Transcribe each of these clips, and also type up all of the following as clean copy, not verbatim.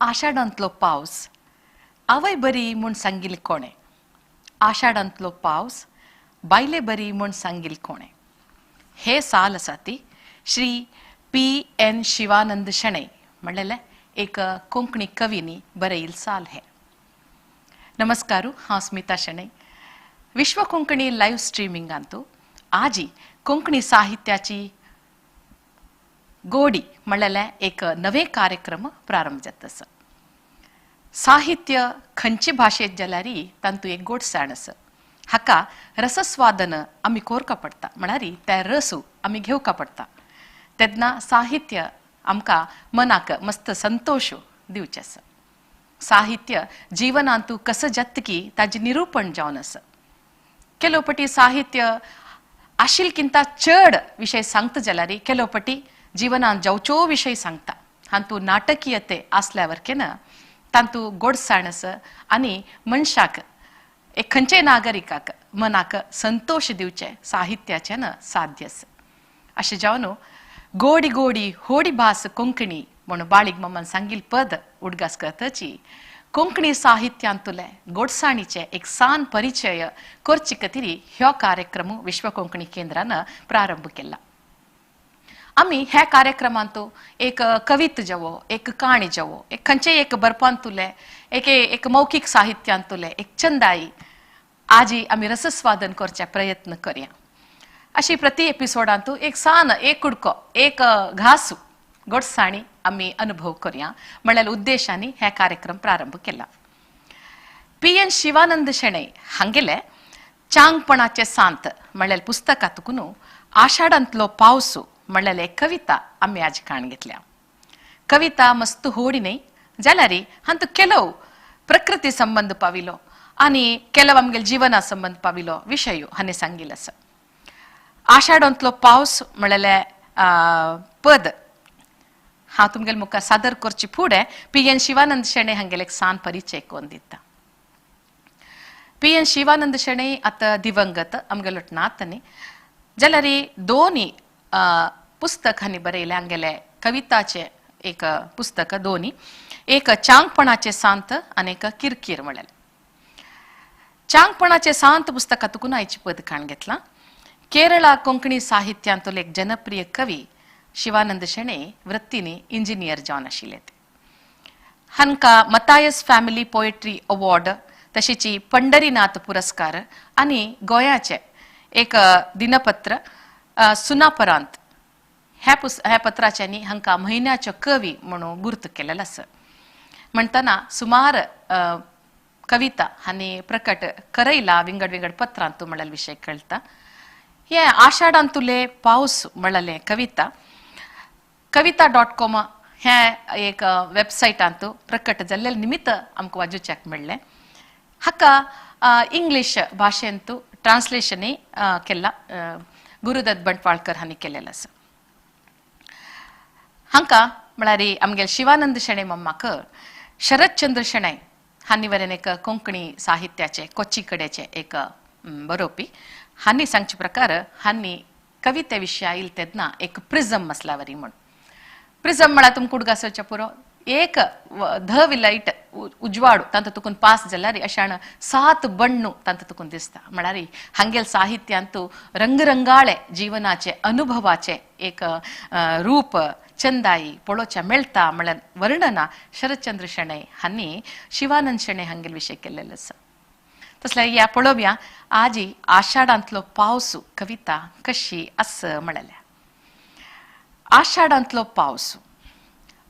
आषाढांतलो पावस आवय बरी म्हूण सांगिल्लें कोणें, आषाढांतलो पावस बायले बरी म्हूण सांगिल्लें कोणें. हे साल आसा ती श्री पी एन शिवानंद शणै म्हणलेले एक कोंकणी कवीनी बरयिल्ल साल हे. नमस्कार, हांव स्मिता शणै. विश्व कोंकणी लायव्ह स्ट्रिमिंगांतू आजी कोंकणी साहित्याची गोडी म्हणलेले एक नवे कार्यक्रम प्रारंभ जाता आसा. साहित्य खंयचे भाशेंत जाल्यार तांतू एक गोडसाण आसा. हाका रसस्वादन आमी कोरका पडटा, म्हळ्यार त्या रसू आमी घेवका पडटा. तेन्ना साहित्य आमकां मनाक मस्त संतोश दिवचें आसा. साहित्य जिवनांतू कसं जातकी ताजें निरूपण जावन आसा. ಕೆಲವು ಪಟಿ साहित्य आशिल्किंता चड विशय सांगता जाल्यार ಕೆಲವು पटी जिवनांत जावचो विशय सांगता. हातूंत नाटकीयते आसल्या वरकेन तांतू गोडसाण आसा आनी मनशाक एक खंयच्याय नागरिकाक मनाक संतोश दिवचें साहित्याचें साध्य आसा. अशें जावन गोडी गोडी होडी भास कोंकणी म्हूण बाळीक मामान सांगिल्लें पद उडगास करतची कोंकणी साहित्यांतले गोडसाणीचे एक सान परिचय करचे खातीर ह्यो कार्यक्रम विश्व कोंकणी केंद्रान प्रारंभ केला. आमी ह्या कार्यक्रमांत एक कवित जावो, एक काणी जावो, एक खंयचेय एक बरपांतुले, एक एक मौखीक साहित्यांतुले एक चंदाई आजी आमी रसस्वादन करचे प्रयत्न करया. अशी प्रति एपिसोडांत एक सान एक कुडको एक घासू गोडसाणी आमी अनुभव करया म्हणल्यार उद्देशांनी हे कार्यक्रम प्रारंभ केला. पी एन शिवानंद शणै हांगेले चांगपणाचे सांत म्हणल्यार पुस्तकांतून आषाढांतलो पावसू म्हणल्यार एक कविता आमी आज काण घेतल्या. कविता मस्त होडी न्हय जाल्यार हातूंत ಕೆಲವು प्रकृती संबंद पाविलो आनी ಕೆಲವು आमगेले जिवना संबंद पाविलो विशय हांणी सांगिल्लो आसा. आषाढांतलो पावस म्हणलेले पद हांव तुमगेले मुखार सादर करचे फुडें पी एन शिवानंद शणै हांगेले एक सान परिचय कोन्न दिता. पी एन शिवानंद शणै आतां दिवंगत आमगेलो नात न्ही, जाल्यार दोनी पुस्तक हांणी बरयलें. हांगेले कविताचें एक पुस्तक दोनी, एक चांगपणाचें सांत आनी एक किरकीर म्हणलें. चांगपणाचें सांत पुस्तकांतून आयची पद काण घेतलां. केरळा कोंकणी साहित्यांतलो एक जनप्रिय कवी शिवानंद शणै वृत्तीनी इंजिनियर जावन आशिल्ले. हांकां मतायस फॅमिली पोएट्री अवॉर्ड तशीच पंढरीनाथ पुरस्कार आनी गोंयाचें एक दिनपत्र सुनापरांत ह्या पत्राच्यांनी हांकां म्हयन्याच्यो कवी म्हणून गुर्त केलेलो आसा. म्हणटना सुमार कविता हांणी प्रकट करयला विंगड विंगड पत्रांतू म्हणलेलो विशय कळटा. हे आषाढांतुले पावस म्हणलेले कविता कविता डॉट कॉम हे एक वेबसायटांत प्रकट जाल्ले निमित्त आमकां वाजोवच्याक मेळ्ळें. हाका इंग्लीश भाशेंत ट्रान्सलेशनय केला गुरुदत्त बंटवाळकर हांणी केलेलें आसा. हांकां म्हळ्यार आमगेले शिवानंद शणै मम्माक शरदचंद्र शणै हांणी वरेन एक कोंकणी साहित्याचे कोची कडेचे एक बरोवपी हांणी सांगचे प्रकार हांणी कविते विशय आयल तेन्ना एक प्रिझम आसल्यावरी म्हूण. प्रिझम म्हळ्यार तुमकां उडगासोवचें पुरो एक धवी लायट उजवाडू तांतू तुकून पास जाल्यार अशान सात बण्णू तांतू तुकून दिसता. म्हळ्यार हांगेल साहित्यांतू रंगरंगाळे जिवनाचे अनुभवाचे एक रूप चंदाई पळोवच्या मेळटा म्हळ्यार वर्णना शरदचंद्र शणै हांणी शिवानंद शणै हांगेल विशय केल्लेलो आसा. तसल्या ह्या पळोवया आजी आषाढांतलो पावस कविता कशी आस म्हणल्या. आषाढांतलो पावस,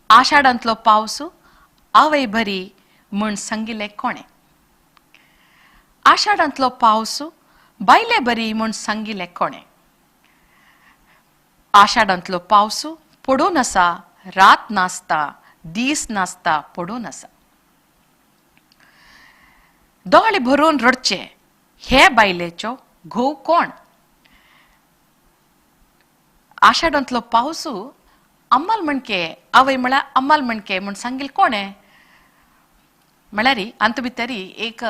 आषाढांतलो पावस आवय बरी म्हूण सांगिल्लें कोणें, आषाढांतलो पावस बायले बरी म्हूण सांगिल्लें कोणें, आषाढांतलो पावस पडून आसा रात नासता दीस नासता पडून आसा, दोळे भरून रडचे हे बायलेचो घोव कोण, आषाढांतलो पावस अम्माल म्हणके आवय म्हळ्यार अम्माल म्हणके म्हूण सांगिल्लें कोणें. म्हळ्यार हातूंत भितर एक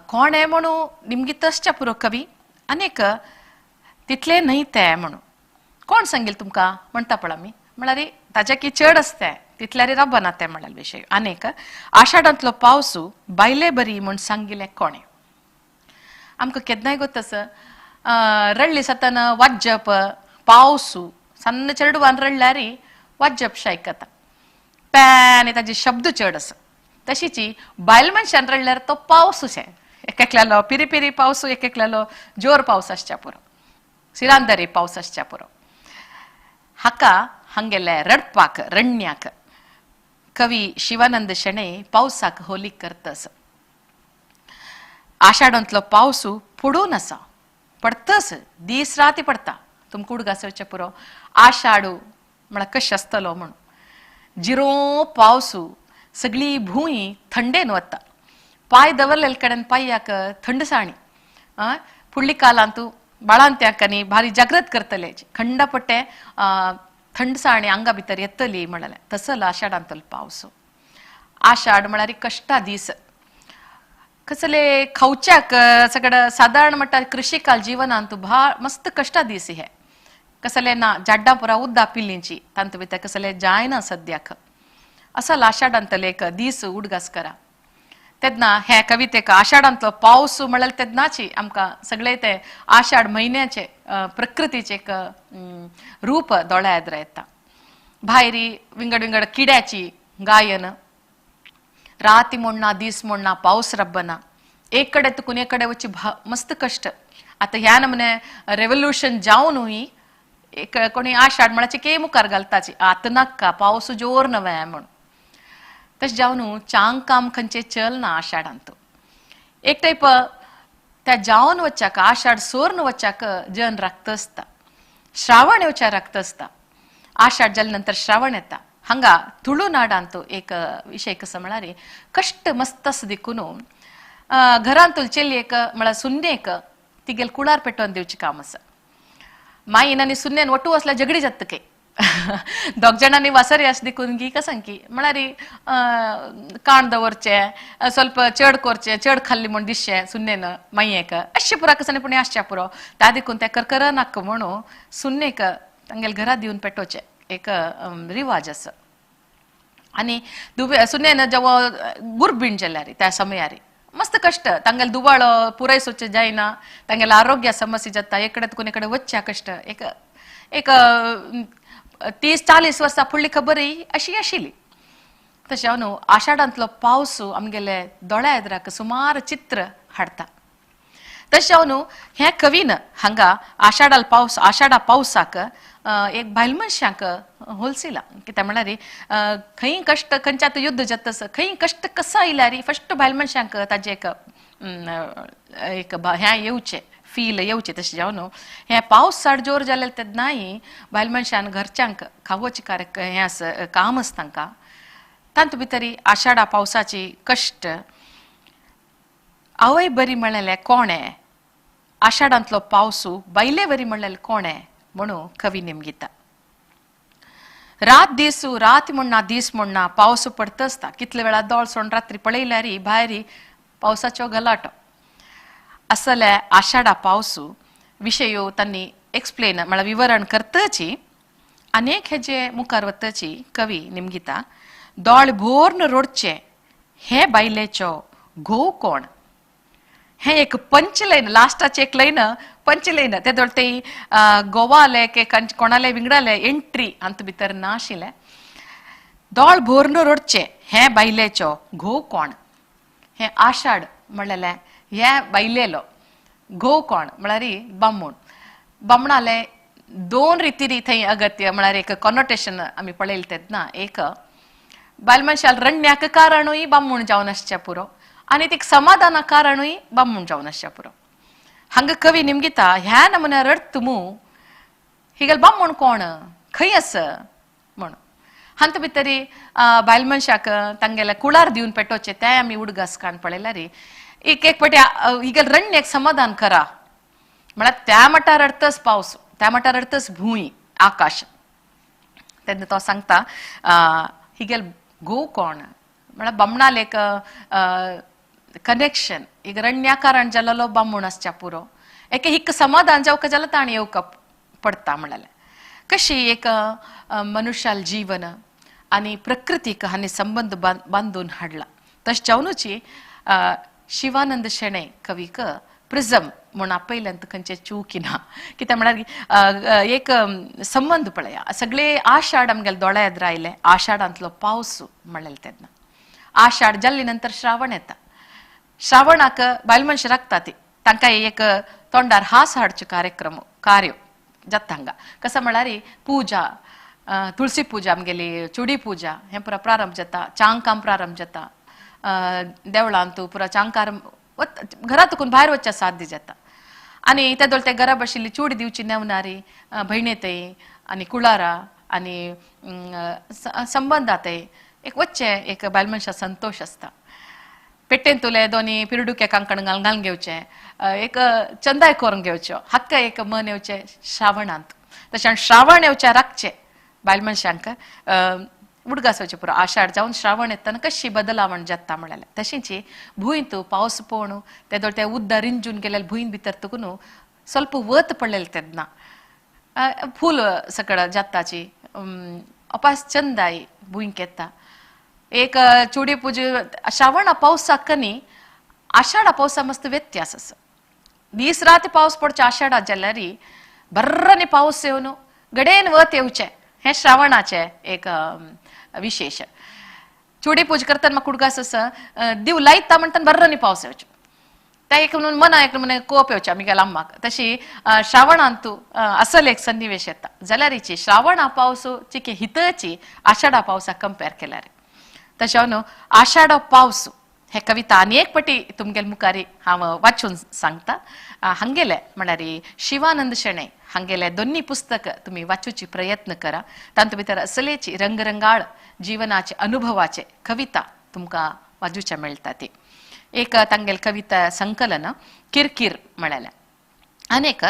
कोणें म्हणून निमगी तसच्या पुरो कवी आनीक तितलें न्हय तें म्हणून कोण सांगिल्लें तुमकां म्हणटा पळय आमी, म्हळ्यार ताच्या की चड आसता तितल्यारी रब्बना तें म्हणलें विशय. आनीक आषाढांतलो पावसू बायले बरी म्हूण सांगिल्लें कोणें? आमकां केन्नाय गोत रडली सताना वाजप पावसू सन्न चेडवान रडल्यारी वाजप आयकता पॅ आनी ताजे शब्द चड आसा. तशीची बायल मनशान रडल्यार तो पावस शे एक एकल्यालो पिरी पिरी पावस, एक एकल्यालो जोर पावस आसच्या पुरो, सिरांदरी पावस आसच्या पुरो. हाका हांगेले रडपाक रण्यांक कवी शिवानंद शणै पावसाक होली करतस. आषाढांतलो पावसू पडून आसा, पडतस, दीस राती पडता. तुमकां उडगास येवचें पुरो आषाढू म्हळ्यार कशें आसतलो म्हणून. जिरो पावसू सगळी भूंय थंडेन वता, पांय दवरलेले कडेन पांयाक थंडसाणी. फुडली कालांतू बाळांत्याकांनी भारी जागृत करतले, खंडपट्टे थंडसाणी आंगा भितर येतली म्हणलें. तसलो आषाढांतलो पावस. आषाढ म्हळ्यार कश्टा दीस, कसले खावच्याक सगळं सादारण म्हणटा कृषिकाल जिवनांत भा मस्त कश्टा दीस हे. कसले ना जाड्डां पुरा उद्दा पिल्लींची तांतू भितर कसले जायना सद्याक. असो आषाढांतले एक दीस उडगास करा. तेन्ना हे कवितेक आषाढांतलो पावस म्हणल्यार तेन्नाची आमकां सगळे ते आषाढ म्हयन्याचे प्रकृतीचे एक रूप दोळ्या येद्रा येता. भायरी विंगड विंगड किड्याची गायन, राती म्हणना दीस म्हणना पावस रब्बना, एक कडेन तुकून एक कडेन वचची मस्त कश्ट. आतां ह्या नमने रेवोल्युशन जावनूय एक कोणी आषाढ म्हळ्याचे के मुखार घालताची आतां नाका पावस जोर नवे म्हूण. तशें जावन चांग काम खंयचें चल ना आषाढांत. एक टायप त्या जावन वच्चाक आषाढ सोर्न वच्चाक जन राखता आसता, श्रावण येवच्या राखता आसता. आषाढ जाल्या नंतर श्रावण येता. हांगा तुळुनाडांत एक विशय कसो म्हळ्यार कश्ट मस्त आसा देखून घरांतूल चेलयेक म्हळ्यार सुन्नेक तिगेल कुळार पेटोवन दिवचें काम आसा. माईन आनी सुन्नेन वटू आसल्यार झगडी जाता काय दोग जाणांनी वासरी आसा देखून गी कसांकी म्हळ्यार काण दवरचें, ಸ್ವಲ್ಪ चड करचें, चड खाल्ली म्हूण दिसचें सुन्नेन मायेक अशें पुरा कसांनी पूण आसचें पुरो. त्या देखून तें करकर नाका म्हणून सुन्नेक तांगेले घरा दिवन पेटोवचें एक रिवाज आसा. आनी दुबे सुन्नेन जेवा गुरबीण जाल्यार त्या समयार मस्त कश्ट, तांगेले दुबाळो पुराय सोचें जायना, तांगेले आरोग्य समस्या जाता, एक कडेन तुकून एक वच्च्या कश्ट. एक एक 30-40 वर्सां फुडली खबरय अशी आशिल्ली. तशें हांव न्हू आषाढांतलो पावस आमगेले दोळ्या एदराक सुमार चित्र हाडटा. तशें हांव न्हू हें कवीन हांगा आषाढा पावस आषाढा पावसाक एक बायल मनशांक होलसिला. कित्याक म्हळ्यार खंय कश्ट खंयच्या आतां युद्ध जाता खंय कश्ट कसो आयल्यार फस्ट बायल मनशांक ताजें एक एक हें येवचें फील येवचें. तशें जावन न्हू हें पावस चड जोर जालें तेन्नाय बायल मनशान घरच्यांक खावोवचें कार्य हें आसा काम आसा तांकां. तातूंत भितर आषाढा पावसाची कश्ट आवय बरी म्हणलें कोणें, आषाढांतलो पावसू बायले बरी म्हणलें कोणें म्हणून कवी निमगिता. रात दीस रात म्हणना दीस म्हणना पावस पडत आसता. कितले वेळा दोळ सोडून रात्री पळयल्यार भायर पावसाचो गलाटो. असले आषाढा पावसू विशयो तांणी एक्सप्लेन म्हळ्यार विवरण करतची अनेक हेजे मुखार वतची कवी निमगिता. दोळ भोर्न रोडचे हे बायलेचो घोव कोण. हें एक पंच लायन लास्टाचे एक लायन पंच लायन ते दोळ ते गोवाले के कोणाले विंगडाले एंट्री हातूंत भितर ना आशिल्लें. दोळ भोर्न रोडचे हे बायलेचो घोव कोण. हें आषाढ म्हणलेलें हे बायलेलो घोव कोण म्हळ्यार बामूण. बामणाले दोन रितीरी थंय अगत्य म्हळ्यार एक कॉनोटेशन आमी पळयलें तेन्ना एक बायल मनशाल रण्ण्याक कारणूय बामूण जावन आसचें पुरो आनी तीक समाधाना कारणूय बामूण जावन आसचें पुरो. हांगा कवी निमगिता ह्या नमुन्या रडत मू हिगेल बामूण कोण खंय आसा म्हण. हातूंत भितर बायल मनशाक तांगेले कुळार दिवन पेटोवचें तें आमी उडगास काण पळयल्यार एक एक पटी हिगेल रण्ण्याक समाधान करा म्हळ्यार त्या मठार रडतच पावस, त्या मठार रडतच भूंय आकाश. तेन्ना तो सांगता हिगेल घोव कोण म्हळ्यार बामणाल एक कनेक्शन एक रण्या कारण जालेलो बामूण आसच्या पुरो एके हिक समाधान जावका जाल्यार ताणें येवका पडटा म्हणलें. कशी एक मनुष्याल जीवन आनी प्रकृतीक हांणी संबंद बांदून हाडला. तशें जावनूच शिवानंद शेणै कवीक प्रिझम म्हूण आपयल्यान खंयचे चूक ना. कित्याक म्हळ्यार एक संबंद पळया, सगळे आषाढ आमगेले दोळ्या एदरा आयले, आषाढांतलो पावस म्हणलें तेन्ना. आषाढ जाल्ले नंतर श्रावण येता. श्रावणाक बायल मनशां राखता ती, तांकां एक तोंडार हास हाडचे कार्यक्रम कार्य जाता हांगा. कसो म्हळ्यार पुजा, तुळसी पुजा, आमगेली चुडी पुजा हें पुरा प्रारंभ जाता, चांगकाम प्रारंभ जाता, देवळांत पुरा चांगकार घरा तुकून भायर वचचें साध्य जाता. आनी ते दोळ ते घरा बशिल्ली चूड दिवची नेवनारी भयणे थंय आनी कुळारा आनी संबंदातय एक वच्चें एक बायल मनशा संतोश आसता. पेट्टेन तुले दोनी पिरडुके कांकण घालून घालून घेवचें, एक चंदाय करून घेवच्यो, हक्क एक मन येवचें श्रावणांत. तशें श्रावण येवचें राखचें बायल मनशांक उडगास येवचें पुरो. आषाढ जावन श्रावण येतना कशी बदलावण जाता म्हणलें तशेंच भूंयत पावस पळोवन तेदोळ ते उदक रिंजून गेल्यार भूंयन भितर तुकून स्वल्प वत पडलेलें तेन्ना फूल सकळ जाताची अपास चंदाय भूंयक येता. एक चुडी पुजा श्रावणा पावसाक न्ही आषाढा पावसा मस्त व्यत्यास आसा. दीस रात पावस पडचे आषाढा जाल्यार बर्रनी पावस येवन गडेन वत येवचें हें श्रावणाचें एक विशेश. चुडी पूजा करतना म्हाका उडगास आसा, दिव लायता म्हणटाना बर्रनी पावस येवचो, त्या एक म्हणून मना एक म्हणून कोप येवचें आमगेल्या अम्माक. तशी श्रावणांत असल एक सन्निवेश येता जाल्यारीची श्रावणा पावस चिके हितची आषाढा पावसाक कंपेर केल्यार. तशें न्हू आषाढ पावस हे कविता आनी एक पटी तुमगेले मुखारी हांव वाचून सांगता. हांगेले म्हळ्यार शिवानंद शेणै हांगेले दोन्ही पुस्तक तुमी वाचूची प्रयत्न करा. तातूंत भितर असलेची रंगरंगाळ जिवनाचे अनुभवाचे कविता तुमकां वाचूचे मेळटा. ती एक तांगेले कविता संकलन किरकिर म्हळ्यार आनी एक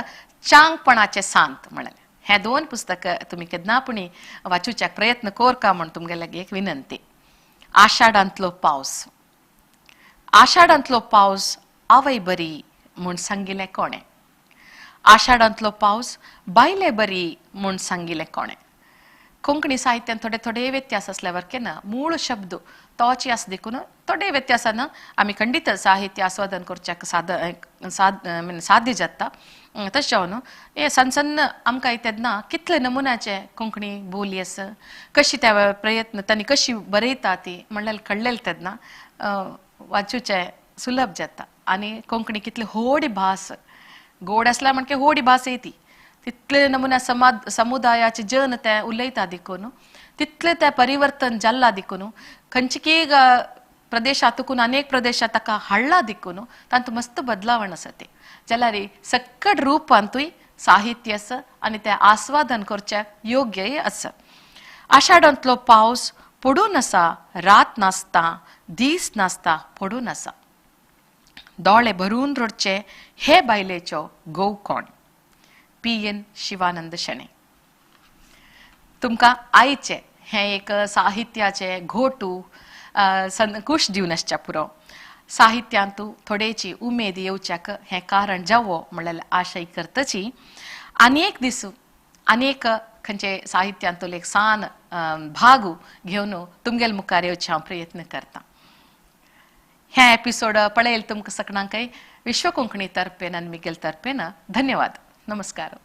चांगपणाचे सांत म्हळ्यार हे दोन पुस्तक तुमी केन्ना पुणी वाचूच्याक प्रयत्न कोरका म्हूण तुमगे लागीं एक विनंती. आषाढांतलो पावस. आषाढांतलो पावस आवय बरी म्हूण सांगिल्लें कोणें? आषाढांतलो पावस बायले बरी म्हूण सांगिल्लें कोणें? कोंकणी साहित्यान थोडे थोडे व्यत्यास आसल्या वरकें ना, मूळ शब्द तोच आसा देखून थोडे व्यत्यासान आमी खंडीत साहित्य आस्वादन करच्याक साध्य जाता. तशें जावन हे सन्न सन्न आमकां तेन्ना कितले नमुन्याचे कोंकणी बोली आसा, कशी त्या प्रयत्न तांणी कशी बरयता ती म्हणल्यार कळ्ळें तेन्ना वाचूचें सुलभ जाता. आनी कोंकणी कितली होडी भास, गोड आसल्यार म्हणके होडी भास येती, तितले नमुन्या समुदायाचे जन ते उलयता देखून तितले ते परिवर्तन जाल्ला देखून खंयची प्रदेशांतून अनेक प्रदेशात ताका हाडला देखून तातूंत मस्त बदलावण आसा. ते जाल्यार सक्कड रुपांतूय साहित्य आसा आनी तें आस्वादन करचें योग्यय आसा. आषाढांतलो पावस पडून आसा, रात नासता दीस नासता पडून आसा, दोळे भरून रडचे हे बायलेचो घोव कोण? पी.एन. शिवानंद शेणै. तुमकां आयचें हें एक साहित्याचें घोटू कुश दिवन आसच्या पुरो. साहित्यांतू थोडेची उमेद येवच्याक हें कारण जावो म्हणल्यार आशय करतची. आनी एक दीस आनी एक खंयचे साहित्यांतलो एक सान भाग घेवन तुमगेले मुखार येवचें हांव प्रयत्न करता. हें एपिसोड पळयल तुमकां सगळ्यांकय विश्व कोंकणी तर्फेन आनी मिगेल तर्फेन धन्यवाद. नमस्कार.